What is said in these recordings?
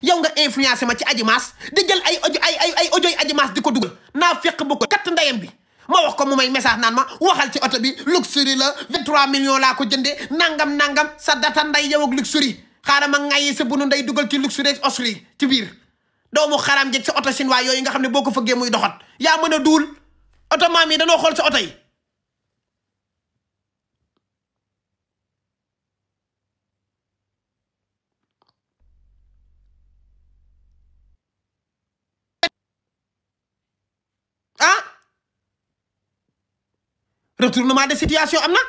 yow nga influencé ma ci Adji Mass di jël ay audio Adji Mass di ko dugal naa fekk bu ko kat ndeyam bi ma wax ko mu may message naan ma waxal ci oto bi luxury la 23 millions laa ko jëndee nangam sa data nday yow ak luxury xaaral ma ngayi sa bunu nday dugal ci luxury osri ci biir doomu xaram jeg sa oto chinois yooyu nga xam ne boo ko fëggee muy doxat yaa mën a duul oto maam yi danoo xool sa oto yi retournement de situation am na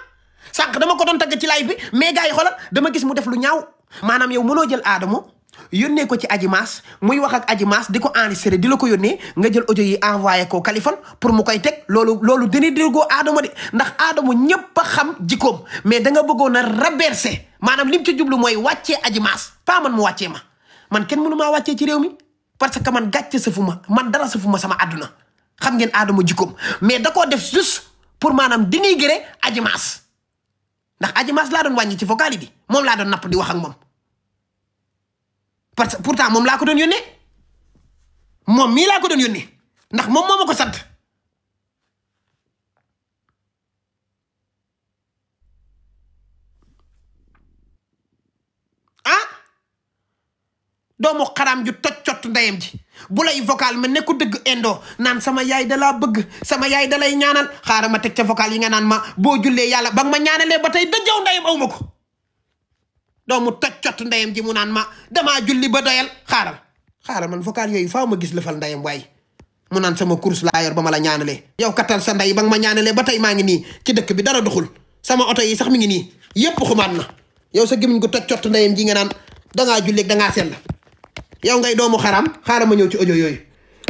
sànq dama ko doon tagg ci live bi mais gars yi xoolal dama gis mu def lu ñaaw maanaam yow mënoo jël Adamo yónnee ko ci Adji Mass muy wax ak Adji Mass di ko enregistré di la ko yónnee nga jël audio yi envoyé ko Kaliphone pour mu koy teg loolu dina déggoo Adamo de ndax Adamo ñëpp a xam jikkoom mais da nga bëggoon a raberser maanaam lim ci jublu mooy wàccee Adji Mass pas man mu wàccee ma man kenn mënu maa wàccee ci réew mi parce que man gàcce sa fu ma man dara sa fu ma sama àdduna xam ngeen Adamo jikkoom mais da koo def juste pour maanaam dénigrer Adji Mass ndax Adji Mass laa doon wàññi ci vocal bi moom laa doon napp di wax ak moom parce que pourtant moom laa ko doon yónnee moom mii laa ko doon yónnee ndax moom moo ma ko sant doomu xaraam ju toj cott ndeyam ji bu lay vocal ma ne ko dëgg indo naan sama yaay da laa bëgg sama yaay da lay ñaanal xaaral ma teg ca vocal yi nga naan ma boo jullee yàlla ba nga ma ñaanalee ba tey dëjjaw ndeyam aw ma ko doomu toj cott ndeyam ji mu naan ma damaa julli ba doyal xaaral man vocal yooyu faaw ma gis lëfal ndeyam waaye mu naan sama course laa yor ba ma la ñaanalee yow kattal sa ndey ba nga ma ñaanalee ba tey maa ngi nii ci dëkk bi dara doxul sama oto yi sax mi ngi nii yépp xumaat na yow sa gémmiñ gu toj cott ndeyam ji nga naan dangaa julleeg dangaa sell yow ngay doomu xaram xaaral ma ñëw ci audio yooyu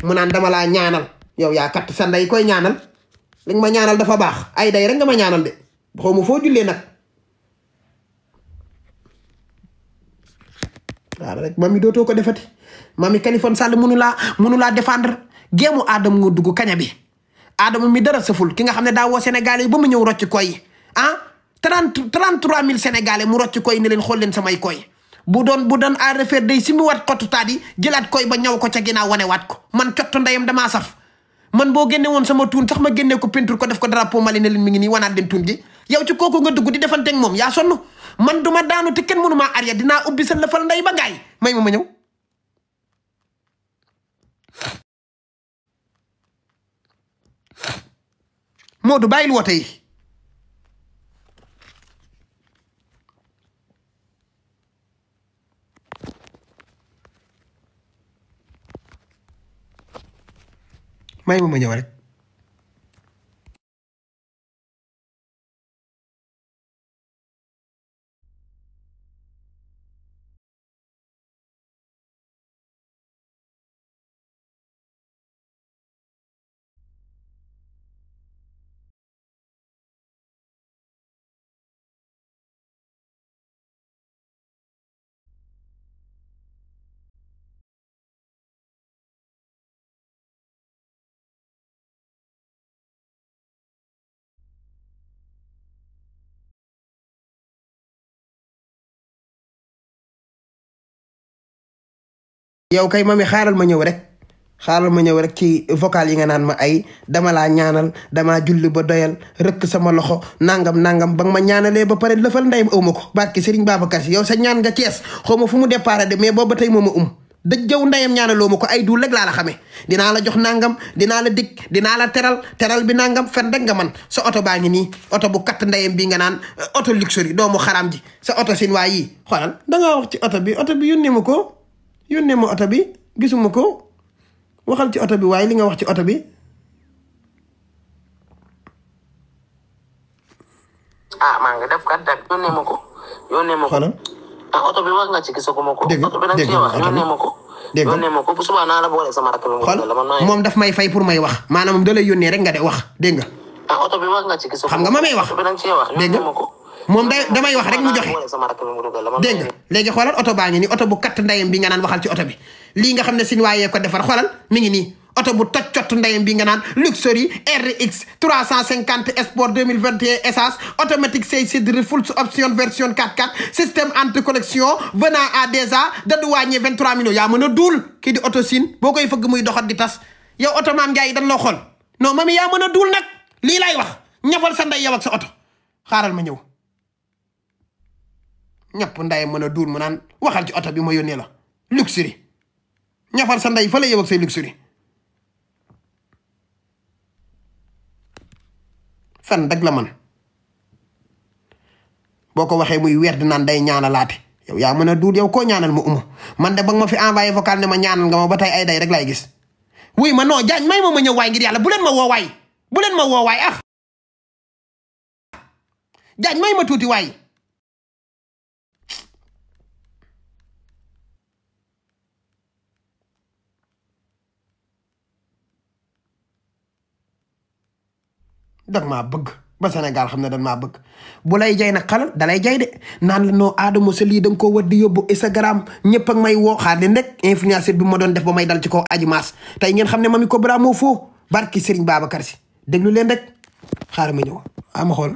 mu naan dama laa ñaanal yow yaa katt sa ndey koy ñaanal li nga ma ñaanal dafa baax ay day rek nga ma ñaanal de xaw ma foo jullee nag waaw rek mami dootoo ko defati mami Kaliphone Sall mënu laa défendre géemu Adamo nga dugg kaña bi Adamo mi dara saful ki nga xam ne daa woo Sénégalais yi ba mu ñëw rocc koy 33 000 Sénégalais mu rocc koy ne leen xool leen samay koy bu doon à refaire day simi wat xottu taat yi jëlaat koy ba ñaw ko ca ginnaaw wane waat ko man cottu ndeyam damaa saf man boo génne woon sama tuun sax ma génne ko peinture ko def ko drapeau Mali ne leen mi ngi nii wanaat leen tuun gi yow ci kooku nga dugg di defanteeg moom yaa sonn man duma daanu te kenn mënu maa arrière dinaa ubbi sa lëfal ndey ba ngaay may ma ñëw Modou bàyyil woote yi may ma ñëw rek yow kay mami xaaral ma ñëw rek ci vocal yi nga naan ma ay dama laa ñaanal damaa julli ba doyal rëkk sama loxo nangam ba nga ma ñaanalee ba pare lëfal ndeyam aw ma ko barke Serigne Babacar Si yow sa ñaan nga Cees xaw ma fu mu départ de mais booba tey mooma dëjjaw ndeyam ñaanaloo ma ko ay duul rek laa la xamee dinaa la jox nangam dinaa la dig dinaa la teral bi nangam fen rek nga man sa oto baa ngi nii oto bu katt ndeyam bi nga naan oto luxury doomu xaram ji sa oto sin waa yi xoolal dangaa wax ci oto bi yónnee ma ko yónnee ma oto bi gisuma ko waxal ci oto bi waaye li nga wax ci oto bi maa ngi def kat dag yónnee ma ko xoolal oto bi wax nga ci gisaguma ko dégg oto bi nag ci wax yónnee ma ko bu subaa naa la boole sama rakk bi xool moom daf may fay pour may wax maanaam moom da lay yónnee rek nga de wax dégg nga oto bi wax nga ci gisaguma xam nga ma may wax oto bi nag ci wax dégg nga moom damay wax rek mu joxe dégg nga léegi xoolal oto baa ngi nii oto bu katt ndeyam bi nga naan waxal ci oto bi lii nga xam ne sin waayee ko defar xoolal mi ngi nii oto bu toj cott ndeyam bi nga naan Luxury RX 350 Sport 2021 essence automatique 6 cylindres full option version 4x4 système anti-collection venant à déjà dadu wàññee 23 millions yaa mën a duul kii di oto siin boo koy fëgg muy doxat di tas yow oto maam Ndiaye dañ loo xool non mami yaa mën a duul nag lii laay wax ñafal sa ndey yow ak sa oto xaaral ma ñëw ñëpp nday mën a duul mu naan waxal ci oto bi ma yónnee la Luxury ñafal sa ndey fa la yow ak say Luxury fen dag la man boo ko waxee muy weer di naan day ñaanalaate yow yaa mën a duul yow koo ñaanal ma uma man de ba nga ma fi envoyé vocal ne ma ñaanal nga ma ba tey ay day rek lay gis wuy ma non Diagne may ma ñëw waay ngir yàlla bu leen ma woo waay bu leen ma woo waay ah Diagne may ma tuuti waay dag maa bëgg ba Sénégal xam ne dañ maa bëgg bu lay jay nag xalal dalay jay de naan la noo Adamo sa lii da nga koo war di yóbbu Instagram ñëpp ak may woo xaar leen rek influenceur bi ma doon def ba may dal ci kaw Adji Mass tey ngeen xam ne Mamy Cobra moo foo barki Serigne Babacar Sy déglu leen rek xaaral ma ñëw ama xool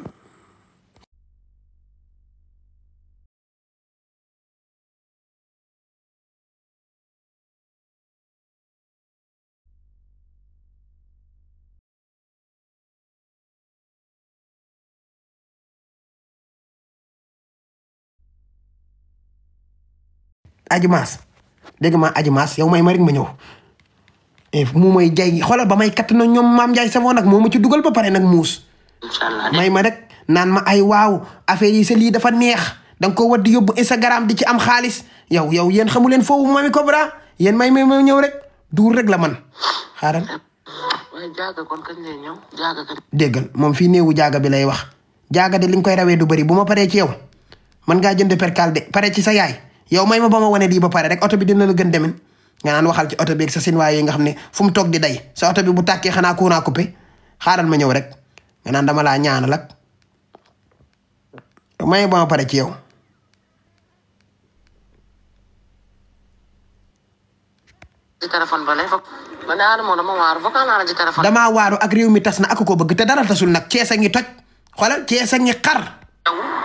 Adji Mass dégg ma Adji Mass yow may ma rek ma ñëw mu may jay xoolal ba may katt na ñoom Maam Ndiaye Savon nag moo ma ci dugal ba pare nag muus may ma rek naan ma ay waaw affaire yi sa lii dafa neex danga ko war di yóbbu Instagram di ci am xaalis yow yéen xamu leen foofu Mamy Cobra yéen may ma ñëw rek duur rek la man xaaral déggal moom fii néewu jaaga bi lay wax jaaga de li nga koy rawee du bëri bu ma paree ci yow man ngaa jënd percal de pare ci sa yaay yow may ma ba ma wane lii ba pare rek oto bi dina la gën demen nga naan waxal ci oto bi ak sa sinwaay yi nga xam ne fu mu toog di day sa oto bi bu tàkkee xanaa courant coupé xaaral ma ñëw rek nga naan dama laa ñaanal ak may ba ma pare ci yow damaa waaru ak réew mi tas na ak ko bëgg te dara tasul nag Cees a ngi toj xoolal Cees a ngi xar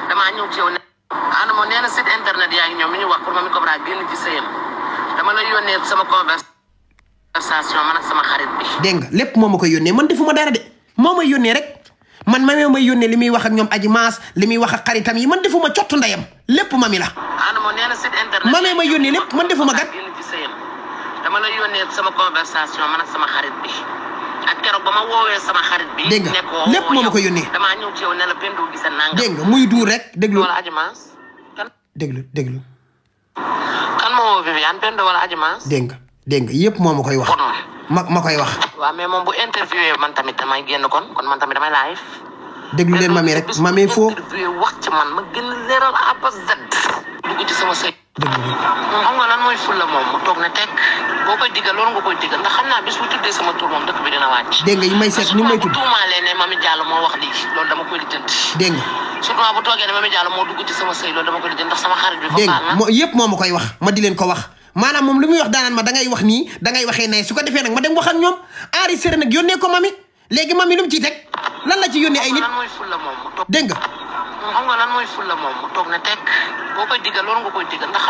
damaa ñëw ci yow ne Adamo nee na site internet yaa ngi ñoom mi ñu wax pour Mamy Cobra génn ci sëyam dama la yónnee sama conversation man ak sama xarit bi dégg nga lépp moo ma koy yónnee man defuma dara de moo may yónnee rek man Mamy may yónnee li muy wax ak ñoom Adji Mass li muy wax ak xaritam yi man defuma cottu ndeyam lépp Mamy la Adamo nee na site internet Mamy may yónnee lépp man defuma gat génn ci sëyam dama la yónnee sama conversation man ak sama xarit bi ak keroog ba ma woowee sama xarit bi dégg nga lépp moo ma koy yónnee damaa ñëw ci yow ne la Pendo gisa nangam dégg nga muy duur rek déglu wala Adji Mass déglu kan moo woo Viviane Pendo wala Adji Mass dégg nga yëpp moo ma koy wax ma koy wax waaw mais moom bu interviewé man tamit damay génn kon man tamit damay live déglu leen Mamy rek Mamy foo wax ci man ma gën leeral A ba Z dugg ci sama sëy moom xam nga lan mooy fulla moom mu toog ne teg boo koy digal loolu nga koy digal ndax xam naa bis bu tuddee sama tur moom dëkk bi dina wàcc dégg nga yi may seet ni may tudd tuumaalee ne Mamy Diallo moo wax lii loolu dama koy lijjanti dégg nga surtout bu toogee ne Mamy Diallo moo dugg ci sama sëy loolu dama koy lijjanti ndax sama xarit bi dégg nga yëpp moo ma koy wax ma di leen ko wax maanaam moom lu muy wax daanaan ma da ngay wax nii da ngay waxee ne su ko defee nag ma dem wax ak ñoom enregistré nag yónnee ko Mamy léegi Mamy lu mu ciy teg lan la ci yónnee ay nit dégg nga xam nga lan mooy fulla moom mu toog ne teg boo koy digal loolu nga koy digal ndax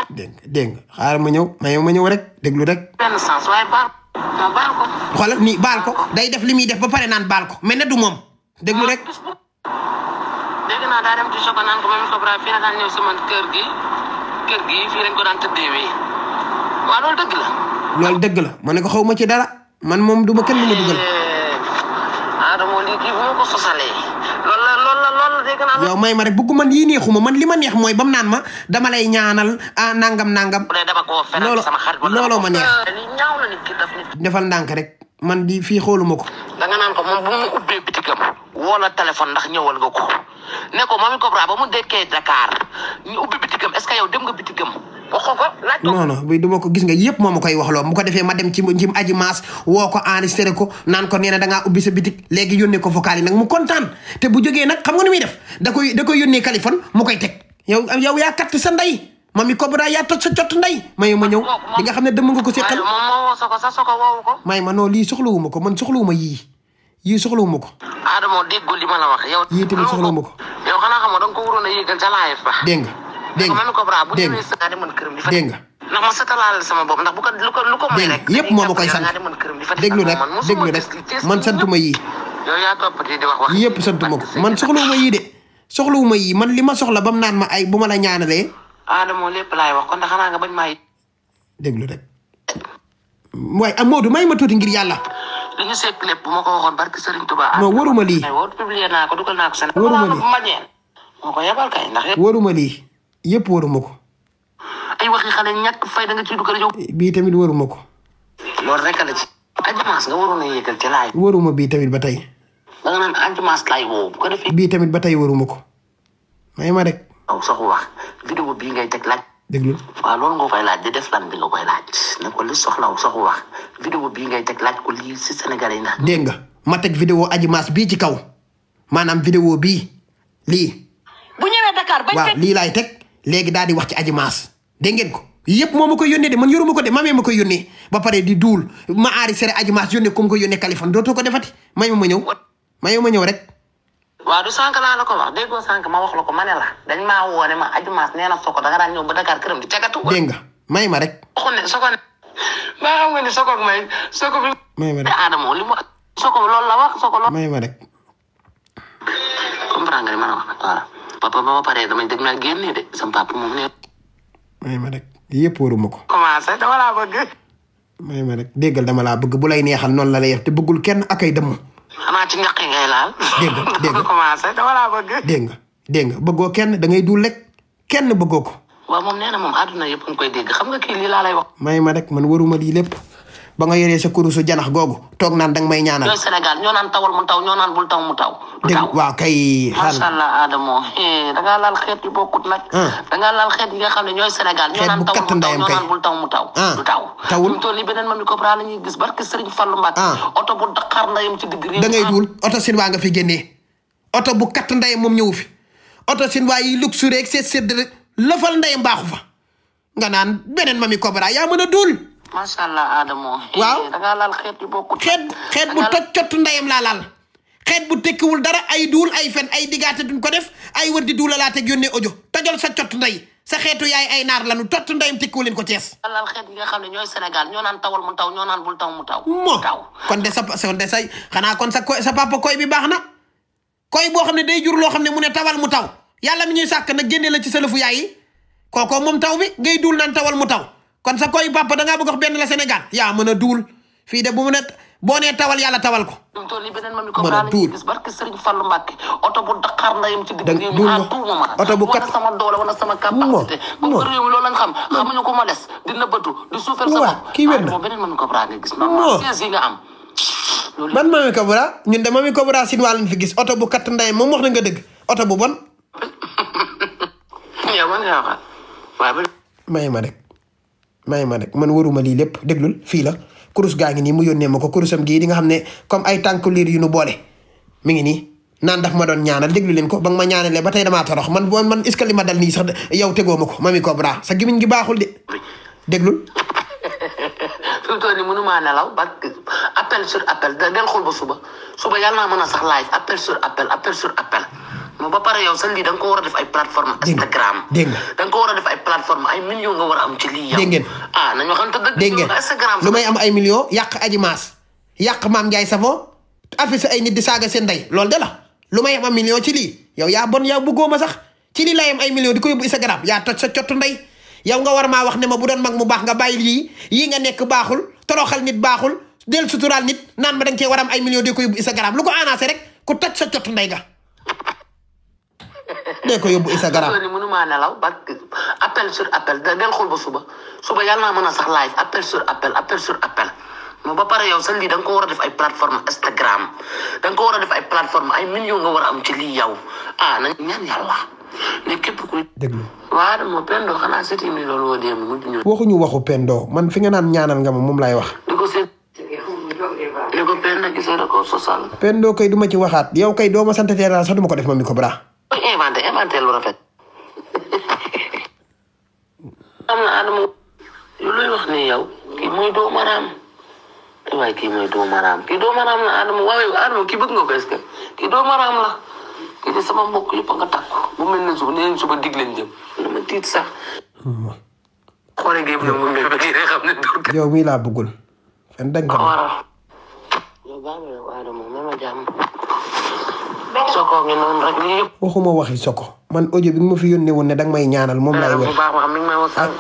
dégg nga xaaral ma ñëw rek déglu rek benn sens waaye baal ko xoolal nii baal ko day def li muy def ba pare naan baal ko mais ne du moom déglu rek dégg naa daa dem ci Choco naan ko Mamy Cobra fii la daan ñëw sama kër gi fii lañ ko daan tëddeewee waaw loolu dëgg la loolu dëgg la ma ne ko xaw ma ci dara man moom du ma kenn lu ma dugal Adamo lii kii bu ma ko sosalee loolu dégg naa yow may ma rek bëggu man yii neexuma man li ma neex mooy bam naan ma dama lay ñaanal nangam looloo ma neex defal ndànk rek man di fii xooluma ko danga naan ko moom bu mu ubbee bitigam woo la téléphone ndax ñëwal nga ko ne ko Mamy Cobra ba mu dekkee Dakar ñu ubbi bitigam est-ce que yow dem nga bitigam waxoo ko laaj ko non bi du ma ko gis nga yëpp moo ma koy wax loo bu ko defee ma dem ci Adji Mass woo ko enregistré ko naan ko nee na dangaa ubbi sa bitig léegi yónnee ko vocal yi nag mu kontaan te bu jógee nag xam nga nu muy def da koy yónnee Kaliphone mu koy teg yow yaa katt sa ndey Mamy Cobra yaa toj sa cott ndey may ma ñëw di nga xam ne dama nga ko seqal moom moo woo Soko sa Soko woowu ko may ma non lii soxlawuma ko man soxlawuma yii soxlawuma ko Adamo déggu li ma la wax yow yii tamit soxlawuma ko yow xanaa xamoo danga ko waroon a yéegal ca live ba dégg nga Mamy Cobra bu ñëwee sa nga demoon këram di fa dégg nga ndax ma setalaal sama bopp ndax lu ko may rek yëpp moo ma koy sant déglu rek man santuma yii yow yaa topp di wax yëpp santuma ko man soxlawuma yii de soxlawuma yii man li ma soxla ba mu naan ma ay bu ma la ñaanalee Adamo lépp laay wax kon ndax xanaa nga bañ maa déglu rek waaye am Modou may ma tuuti ngir yàlla li ñu sekk lépp bu ma ko waxoon barki Serigne Touba non waruma lii publier naa ko dugal naa ko seen waruma lii moo ko yebal kay ndax waruma lii yëpp waruma ko ay waxi xale ñàkk fay da nga ciy dugal yow bii tamit waruma ko loolu rek la ci Adjumance nga waroon a yéegal ci laay waruma bii tamit ba tey da nga naan Adjumance laay woo bu ko defee bii tamit ba tey waruma ko may ma rek waaw soxu wax vidéo bii ngay teg laaj déglu waaw loolu nga koy laaj di def lan bi nga koy laaj ne ko li soxlaw soxu wax vidéo bii ngay teg laaj ko lii si Sénégal yi ndax dégg nga ma teg vidéo Adjumance bii ci kaw maanaam vidéo bii lii bu ñëwee Dakar bañ waaw lii laay teg léegi daal di wax ci Adjumance dégg ngeen ko yëpp moo ma koy yónnee de man yoruma ko de mamee ma koy yónnee ba pare di duul ma aari sere Adjumance yónnee comme ko yónnee Kaliphone dootoo ko defati may ma ñëw rek waaw du sànq laa la ko wax déggoo sànq ma wax la ko ma ne la dañ maa woone ma Adjumance nee na Soko da nga daan ñëw ba Dakar këram di cagatu dégg nga may ma rek waxu ne Soko ne maa xam nga ni Soko ak may Soko bi may ma rek Adamo li mu Soko loolu la wax Soko loolu may ma rek comprendre nga li ma la wax voilà papa ba ma paree dama dégg naa génne de sama papa moom ne may ma rek yëpp waruma ko commencé dama laa bëgg may ma rek déggal dama laa bëgg bu lay neexal noonu la lay def te bëggul kenn akay dëmm xanaa ci ñaq ngay laal dégg nga commencé dama laa bëgg dégg nga bëggoo kenn da ngay dul rek kenn bëggoo ko waaw moom nee na moom àdduna yëpp nga koy dégg xam nga kii lii laa lay wax may ma rek man waruma lii lépp ba nga yoree sa kurusu janax googu toog naan danga may ñaanal ñooy Sénégal ñoo naan tawal mu taw ñoo naan bul taw mu taw dégg waaw kay macha allah Adamo dangaa laal xeet yu bokkut nag dangaa laal xeet yi nga xam ne ñooy Sénégal ñoo naan tawal mu taw ñoo naan bul taw mu taw du taw tawul mu toll nii beneen Mamy Cobra la ñuy gis barke Serigne Fallou Mbacke oto bu Dakar ndayam ci digg réew da ngay duul oto sin waa nga fi génnee oto bu katt ndayam moom ñëwu fi oto sin waa yi luxe rek seet lëfal ndayam baaxu fa nga naan beneen Mamy Cobra yaa mën a duul macha allah Adamo waaw dangaa laal xeet yu bokkut xeet bu toj cott ndayam laa laal xeet bu tekkiwul dara ay duul ay fen ay digaate duñ ko def ay wër di duula laa teg yónnee audio tojol sa cott nday sa xeetu yaay ay naar lanu tott ndayam tekkiwu leen ko Cees laal xeet yi nga xam ne ñooy Sénégal ñoo naan tawal mu taw ñoo naan bul taw mu taw moo kon de say xanaa kon sa papa koy bi baax na koy boo xam ne day jur loo xam ne mu ne tawal mu taw yàlla mi ñuy sàkk nag génne la ci sa lëfu yaay yi kooko moom taw bi ngay duul naan tawal mu taw kon sa koy papa dangaa bëgg wax benn la Sénégal yaa mën a duul fii de bu mu ne boo nee tawal yàlla tawal ko tool yi beneen Mamy Cobra la ñuy gis barke Serigne Fallou Mbacke oto bu Dakar ndayam ci digg réew mi à tout moment oto bu kat wala sama doole wala sama capacité comme que réew mi loolu lañ xam xamuñu ko ma des di nëbbatu di suufel sa bopp kii wér na moom beneen Mamy Cobra nga gis non siège yi nga am man Mamy Cobra ñun de Mamy Cobra sin waa lañ fi gis oto bu kat ndayam moom wax na nga dëgg oto bu bon yow man nga waxal waaye may ma rek man waruma lii lépp déglul fii la kurus gaa ngi nii mu yónnee ma ko kurusam gii di nga xam ne comme ay tànk liir yu nu boole mi ngi nii naan daf ma doon ñaanal déglu leen ko ba nga ma ñaanalee ba tey damaa torox man est-ce que li ma dal nii sax yow tegoo ma ko Mamy Cobra sa gimiñ gi baaxul de déglul fi mu toll nii mënumaa nelaw ba appel sur appel del xool ba suba yàlla naa mën a sax live appel sur appel moom ba pare yow sa lii da nga ko war a def ay plateforme Instagram dégg nga da nga ko war a def ay plateforme ay millions nga war a am ci lii yow dégg ngeen nañu waxante dëgg dégg ngeen Instagram lu may am ay millions yàq Adjumance yàq Mame Ndiaye Savon affiche ay nit di saaga seen ndey loolu de la lu may am millions ci lii yow yaa bon yaa bëggoo ma sax ci lii lay am ay millions di ko yóbbu Instagram yaa toj sa cottu ndey yow nga war maa wax ne ma bu doon mag mu baax nga bàyyi yii nga nekk baaxul toroxal nit baaxul del suturaal nit naan ma da nga cee war a am ay millions di ko yóbbu Instagram lu ko annoncé rek ku toj sa cottu ndey ga dee ko yóbbu Instagram ni mënumaa nelaw ba appel sur appel del xool ba suba yàlla naa mën a sax live appel sur appel moom ba pare yow sa lii da nga ko war a def ay plateforme Instagram da nga ko war a def ay plateforme ay millions nga war a am ci lii yow nañ ñaan yàlla ne képp kuy déglu waa dama Pendo xanaa seeti mi loolu woo démb mujj ñu waxuñu waxu Pendo man fi nga naan ñaanal nga ma moom laay wax di ko seet li ko Pendo gisee da ko sosal Pendo kay duma ci waxaat yow kay doo ma sant teeraal sax duma ko def Mamy Cobra inventé lu rafet am na Adama yow looy wax ni yow kii mooy doo maraam waaye kii mooy doo maraam la Adama waaye Adama kii bëgg nga ko est-ce que kii doo maraam la kii de sama mbokk yëpp nga takku bu mel ne suba nee suba dig leen jëm lu ma tiit sax xoole géeb yow mu mel ba kii xam ne dur yow mii laa bëggul fen dëgg waral yow baa nga yow Adama ma jàmm Soko ngi noonu rek lii yëpp waxuma waxi Soko man audio bi nga ma fi yónnee woon ne danga may ñaanal moom laay wër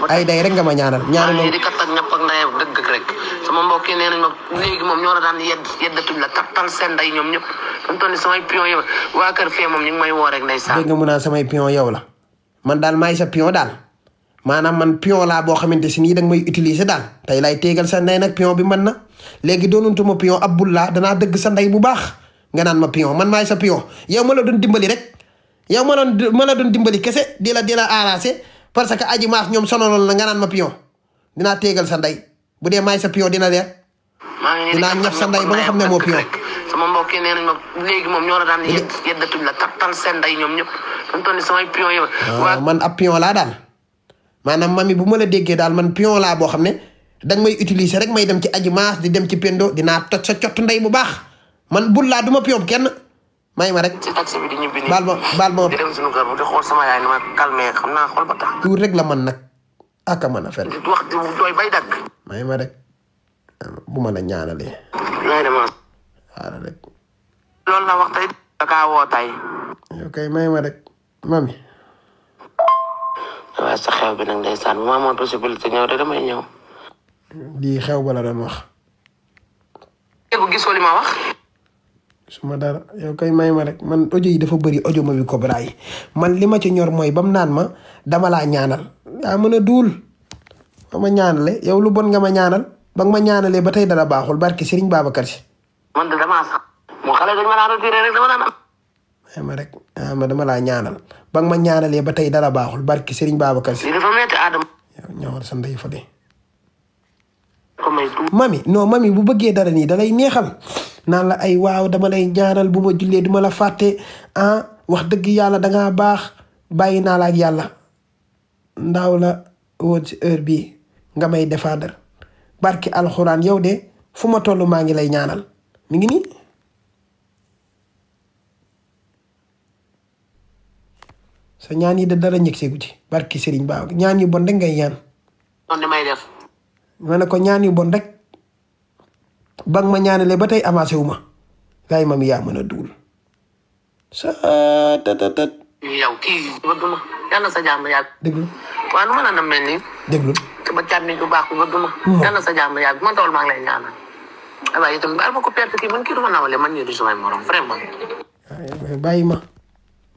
ay day rek nga ma ñaanal ñaanal di kat ak ñëpp ak ndayam dëgg rek sama mbokk yi nee nañ ma léegi moom ñoo la daan yeddatuñ la kattal seen nday ñoom ñëpp dañ toll ni samay pion yow waa kër fee moom ñu ngi may woo rek ndeysaan dégg nga mu naan samay pion yow la man daal maay sa pion daal maanaam man pion laa boo xamante si nii danga may utiliser daal tey lay téegal sa ndey nag pion bi mën na léegi doonuntuma pion Abdullah danaa dëgg sa ndey bu baax nga naan ma pion man maay sa pion yow ma la doon dimbali rek yow ma la doon dimbali kese di la arrangé parce que aji maas ñoom sonaloon la nga naan ma pion dinaa téegal sa ndey bu dee maay sa pion dina leer dinaa ñaf sa ndey ba nga xam ne moo pion sama mbokk yi nee nañ ma léegi moom ñoo la daan yeddatuñ la kattal seen ndey ñoom ñëpp dañ toll ni samay pion yow man ab pion laa daal maanaam mami bu ma la déggee daal man pion laa boo xam ne danga may utiliser rek may dem ci aji maas di dem ci pendo dinaa toj sa cott ndey bu baax man bul laa du ma pion kenn may ma rek ci taxi bi di ñibbi nii baal ma di dem suñu kër di xool sama yaay ni ma calmé xam naa xool ba tax tuur rek la man nag aka mën a fen wax di doy bay dagg may ma rek bu ma la ñaanalee yaay dama xaaral rek loolu la wax tey dakaa woo tey yow kay may ma rek mami waaye sa xew bi nag ndeysaan bu ma amoon possibilité ñëw de damay ñëw lii xew ba la doon wax bu gisoo li ma wax suma dara yow kay may ma rek man audio yi dafa bëri audio Mamy Cobra yi man li ma ci ñor mooy bam naan ma dama laa ñaanal yaa mën a duul ba ma ñaanale yow lu bon nga ma ñaanal ba nga ma ñaanalee ba tey dara baaxul barki Serigne Babacar Si man de damaa sax moo xale dañ ma laa retiré rek dama naan may ma rek ma dama laa ñaanal ba nga ma ñaanalee ba tey dara baaxul barki Serigne Babacar Si li dafa metti Adama yow ñawal sa ndey fa de comme mami non mami bu bëggee dara nii dalay neexal naan la ay waaw dama lay ñaanal bu ma jullee duma la fàtte wax dëgg yàlla dangaa baax bàyyi naa la ak yàlla ndaw la woon si heure bii nga may défendre barki alxuraan yow de fu ma toll maa ngi lay ñaanal mi ngi nii sa ñaan yi de dara ñëg seegu ci barki Serigne Ba ñaan yu bon rek ngay ñaan noonu may def ma ne ko ñaan yu bon rek ba nga ma ñaanalee ba tey avancé wu ma laay Mamy yaa mën a duul sa tatatat yow kii bëgguma yàlla sa jàmm yàgg déglu waaw nu ma la na mel nii déglu sama càmmiñ bu baax bi bëgguma yàlla sa jàmm yàgg man tawal maa ngi lay ñaanal waaye itam baal ma ko perte kii man kii du ma nawale man ñii du samay morom vraiment bàyyi ma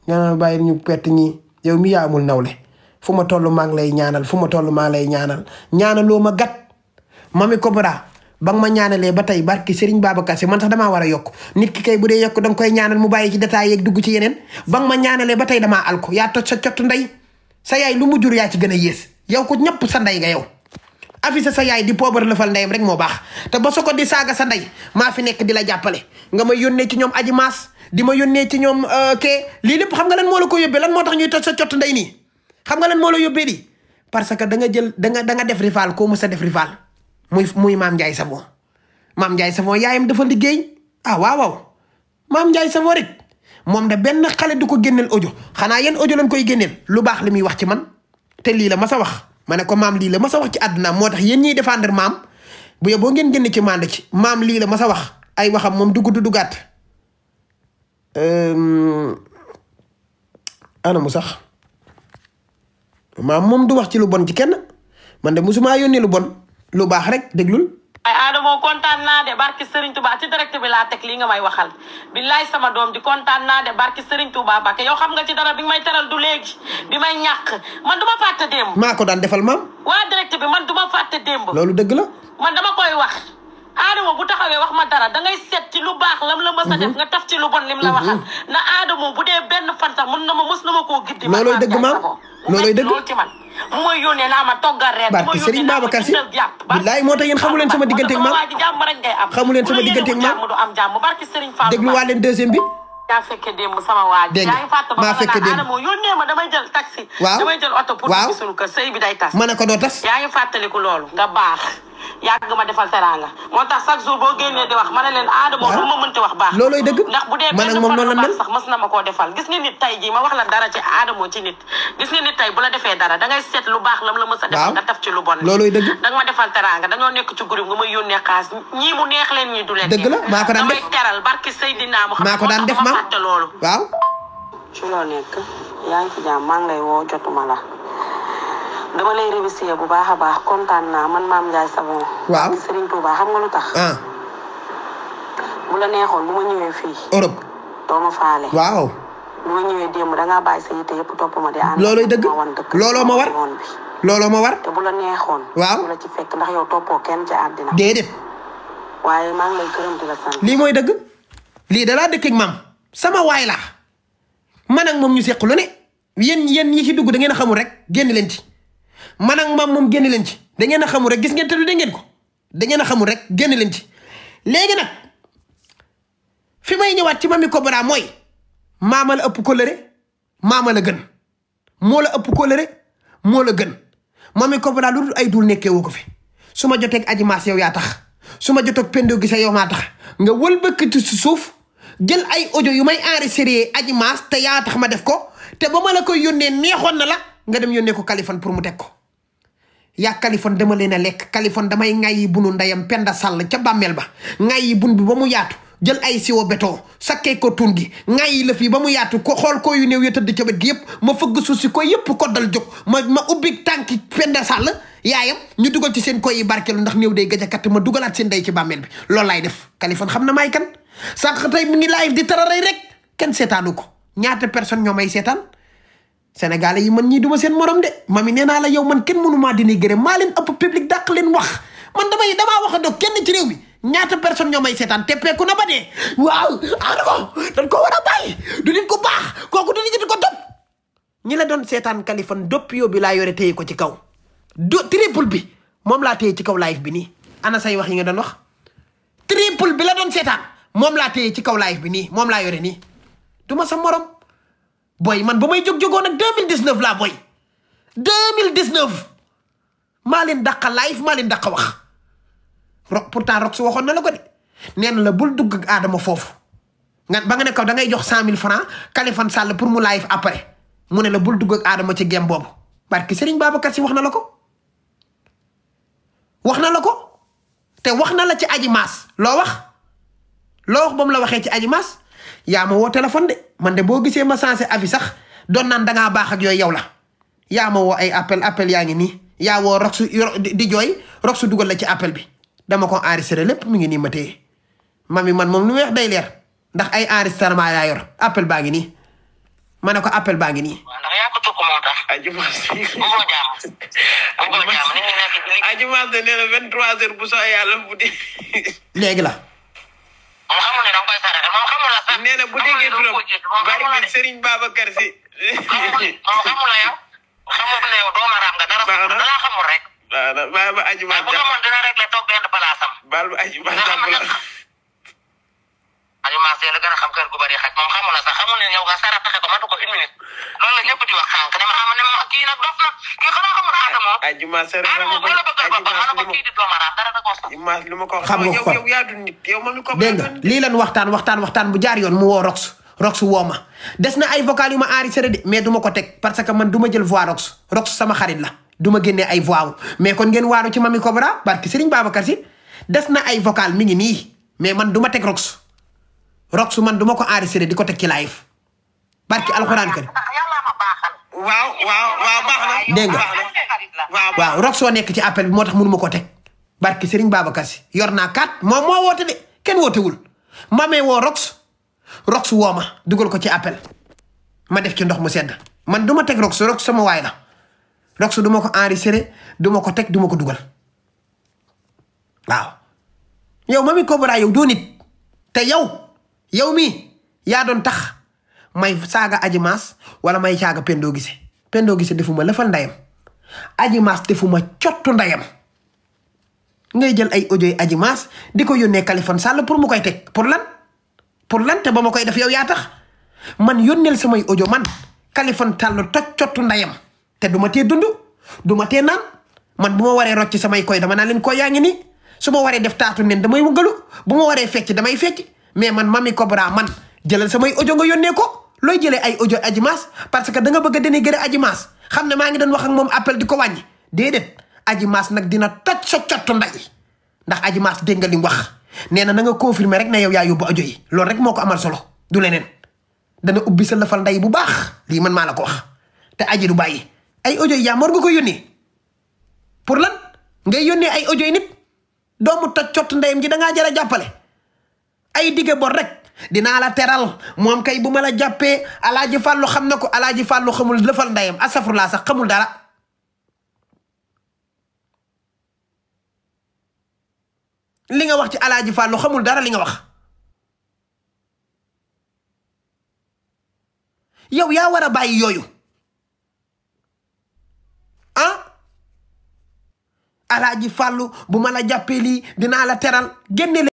ñaanal bàyyi ñu perte ñii yow mi yaa amul nawle fu ma toll maa ngi lay ñaanal fu ma toll maa ngi lay ñaanal ñaanaloo ma gat Mamy Cobra ba nga ma ñaanalee ba tey barki Serigne Babacar Si man sax damaa war a yokk nit ki kay bu dee yokk danga koy ñaanal mu bàyyi ci détails yeeg dugg ci yeneen ba nga ma ñaanalee ba tey damaa alko yaa toj sa cott ndey sa yaay lu mu jur yaa ci gën a yées yow ko ñëpp sa ndey nga yow affiché sa yaay di poobar lëfal ndeyam rek moo baax te ba soo ko di saaga sa ndey maa fi nekk di la jàppale nga ma yónnee ci ñoom aji maas di ma yónnee ci ñoom kee lii lépp xam nga lan moo la ko yóbbee lan moo tax ñuy toj sa cott ndey nii xam nga lan moo la yóbbee di parce que da nga jël da nga def rival koo mës a def rival muy Mame Ndiaye Savon Mame Ndiaye Savon yaayam dafa liggéey waaw Mame Ndiaye Savon rek moom da benn xale du ko génneel audio xanaa yéen audio lañ koy génneel lu baax li muy wax ci man te lii la ma sa wax ma ne ko maam lii la ma sa wax ci àdduna moo tax yéen ñiy défendre maam bu yow boo ngeen génn ci mànd ci maam lii la ma sa wax ay waxam moom du gudd du gàtt anamu sax maam moom du wax ci lu bon ci kenn man de musuma yónnee lu bon lu baax rek déglul ay Adamo kontaan naa de barki Serigne Touba ci direct bi laa teg lii nga may waxal billaay sama doom di kontaan naa de barki Serigne Touba Bakke yow xam nga ci dara bi may teral du léegi bi may ñàkk man du ma fàtte démb. maa ko daan defal maam. waa direct bi man du ma fàtte démb. loolu dëgg la. man dama koy wax Adamo bu taxawee wax ma dara dangay seet ci lu baax lam la mës a def nga taf ci lu bon lim la waxal na Adamo bu dee benn fan sax mës na ma koo giddi. loolooy dëgg maam loolooy dëgg loolu ci man. mu may yónnee naa ma toggal reer. barki Serigne Babacar Si billaay moo tax yéen xamu leen sama diggante ak maam xamu leen sama diggante ak maam du am jàmm barki Serigne Fall déglu waa leen deuxième bi yaa fekke démb sama waa ji. dégg nga yaa ngi fàtte ba maa fekke démb Adamo yónnee ma damay jël taxi. waaw damay jël oto pour ñu suñu kër sëy bi day tas. ma ne ko doo tas. yaa ngi fàttaliku loolu nga baax yàgg ma defal teraanga moo tax chaque jour boo génnee di wax ma ne leen Adamo lu ma mënti wax baax. looloy dëgg ndax bu dee benn fan baax sax mas na ma koo defal gis nga nit tay jii ma wax la dara ci Adamo ci nit gis nga nit tay bu la defee dara dangay seet lu baax lam la mës a defal nga taf ci lu bon. looloy dëgg danga ma defal teraanga dañoo nekk ci groupe nga may yónnee xaas ñii mu neex leen ñii du leen. dëgg la maa ko daan def damay teral barki Seydina Muhammad maa ko daan def ma fàtte loolu. waaw. ci loo nekk yaa ngi ci jàmm maa ngi lay woo jotuma la dama lay remercier bu baax a baax kontaan naa man Mame Ndiaye Savon. waaw Serigne Touba xam nga lu tax. bu la neexoon bu ma ñëwee fii. Europe. doo ma faale. waaw. bu ma ñëwee démb da ngaa bàyyi sa yite yëpp topp ma di ànd. looloy dëgg looloo ma war looloo ma war. te bu la neexoon. waaw bu la ci fekk ndax yow toppoo kenn ci àddina. déedéet. waaye maa ngi lay gërëm di la sant. lii mooy dëgg lii da laa dëkk ak maam sama waay laa man ak moom ñu seq lu ne yéen ñi ci dugg da ngeen a xamul rek génn leen ci man ak maam moom génn leen ci da ngeen a xamul rek gis ngeen te du da ngeen ko da ngeen a xamul rek génn leen ci. léegi nag fi may ñëwaat ci Mamy Cobra mooy maama la ëpp kóllëre maama la gën moo la ëpp kóllëre moo la gën Mamy Cobra lu dul ay dul nekkee woo ko fi su ma joteeg Adji Mass yow yaa tax su ma joteeg Pendo Guissé yow maa tax nga wëlbëkkati si suuf jël ay audio yu may enregistré Adji Mass te yaa tax ma def ko te ba ma la koy yónnee neexoon na la nga dem yónnee ko Kaliphone pour mu teg ko yaa Kaliphone dama leen a lekk Kaliphone damay ŋayi bunu ndeyam Penda Sall ca bàmmeel ba ŋayi bun bi ba mu yaatu jël ay siwo béton sakkee ko tun gi ŋayi la fii ba mu yaatu ko xool ko yu néew ya tëdd ca wet gi yëpp ma fëgg suuf si ko yëpp ko dal jóg ma ubbi tànki Penda Sall yaayam ñu dugal ci seen koy yi barkeelu ndax néew day gëj a katt ma dugalaat seen ndey ci bàmmeel bi loolu laay def Kaliphone xam na maay kan sànq tey mu ngi live di tararay rek kenn seetaanu ko ñaata personne ñoo may seetaan Sénégalais yi man ñii duma seen morom de Mamy nee naa la yow man kenn mënu maa dina gërëm maa leen ëpp public dàq leen wax man damaa wax a doog kenn ci réew mi ñaata personne ñoo may seetaan teppeeku na ba dee waaw Adamo dañ ko war a bàyyi du nit ko baax kooku du nit ko topp ñi la doon seetaan Kaliphone doppio bi laa yore téye ko ci kaw triple bi moom laa téye ci kaw live bi nii ana say wax yi nga doon wax triple bi la doon seetaan moom laa téye ci kaw live bi nii moom laa yore nii du ma sa morom boy man ba may jóg-jógoon ak 2019 laa boy 2019 maa leen dàqa live maa leen dàqa wax pourtant Rox waxoon na la ko de nee na la bul dugg ak Adamo foofu nga ba nga ne kaw da ngay jox 100 000 francs Kaliphone Sall pour mu live après mu ne la bul dugg ak Adamo ci gem boobu barki Serigne Babacar Sy wax na la ko te wax na la ci Adji Mass loo wax ba mu la waxee ci Adji Mass yaa ma woo téléphone de man de boo gisee ma sensé avis sax doon naan dangaa baax ak yooyu yow la yaa ma woo ay appel yaa ngi nii yaa woo Rox di jooy Rox dugal la ci appel bi dama ko enregistré lépp mi ngi nii ma téye Mamy man moom lu weex day leer ndax ay enregistrement yaa yor appel baa ngi nii ma ne ko appel baa ngi nii. ndax yaa ko tukk moo tax. Adji Mass Adji Mass de nee na 23h bu soo yàlla bu di. léegi la. moom xamul ne da nga koy saraxe moom xamul la sax. nee na bu déggee turam bari Serigne Babacar Sy. moom xamul la yow. xamul ne yow doomu araam nga dara xamul rek. waaw ba Adji Mass bu xamoon dina réglé toog benn place am. baal ba Adji Mass jàpp la. Adji Mass la gën a xam kër gu bari xaj moom xamul la sax xamul ne yow nga saraxe ko matu ko 1 minute loolu la ñëpp di wax sànq dama xam ne moom kii nag dof na kii xanaa xamul Adamo. Adji Mass Adamo bu la bëggal boppam xanaa ko kii di doomu araam dara da ko sax. Adji Mass lu ma ko xam yow yaa du nit yow Mamy Cobra. dégg nga lii lan waxtaan bu jaar yoon mu woo Rox woo ma des na ay vocal yu ma enregistré de mais du ma ko teg parce que man du ma jël voix Rox sama xarit la du ma génnee ay voix mais kon ngeen waaru ci Mamy Cobra barki Serigne Babacar Sy des na ay vocal mi ngi nii mais man du ma teg Rox man du ma ko enregistré di ko teg ci live barki alxuraan kër. waaw baax na. dégg nga waaw Rox soo nekk ci appel bi moo tax mënu ma ko teg barki Serigne Babacar Sy yor naa 4 moom moo woote de kenn wootewul Mamy woo Rox woo ma dugal ko ci appel ma def ci ndox mu sedd man du ma teg Rox sama waay la Rox du ma ko enregistré du ma ko teg du ma ko dugal waaw yow Mamy Cobra yow doo nit te yow mii yaa doon tax may saaga Adji Mass wala may saaga Pendo Guissé defuma lëfal ndayam Adji Mass defuma cottu ndayam ngay jël ay audio yi Adji Mass di ko yónnee Kaliphone Sall pour mu koy teg pour lan te ba ma koy def yow yaa tax man yónneel samay audio man Kaliphone Sall toj cottu ndayam te du ma tee dund du ma tee naan man bu ma waree rocc samay koy dama naan leen koy yaa ngi nii su ma waree def taatu nen damay wuggalu bu ma waree fecc damay fecc mais man Mamy Cobra man jëlal samay audio nga yónnee ko looy jëlee ay audio Adji Mass parce que da nga bëgg a dénigrer Adji Mass xam ne maa ngi doon wax ak moom appel di ko wàññi déedéet Adji Mass nag dina toj sa cottu nday ndax Adji Mass dégg nga li mu wax nee na nga confirmer rek na yow yaa yóbbu audio yi loolu rek moo ko amal solo du leneen dana ubbi sa lafal nday bu baax lii man maa la ko wax te Adji du bàyyi ay audio yi yaa mor nga ko yónnee pour lan ngay yónnee ay audio yi nit doomu toj cottu ndayam ji da ngaa jar a jàppale ay dige bor rek dinaa la teral moom kay bu ma la jàppee Alaaji Fàllu xam na ko Alaaji Fàllu xamul lëfal ndayam asafurlaa sax xamul dara li nga wax ci Alaaji Fàllu xamul dara li nga wax yow yaa war a bàyyi yooyu Alaaji Fàllu bu ma la jàppee lii dinaa la teral génne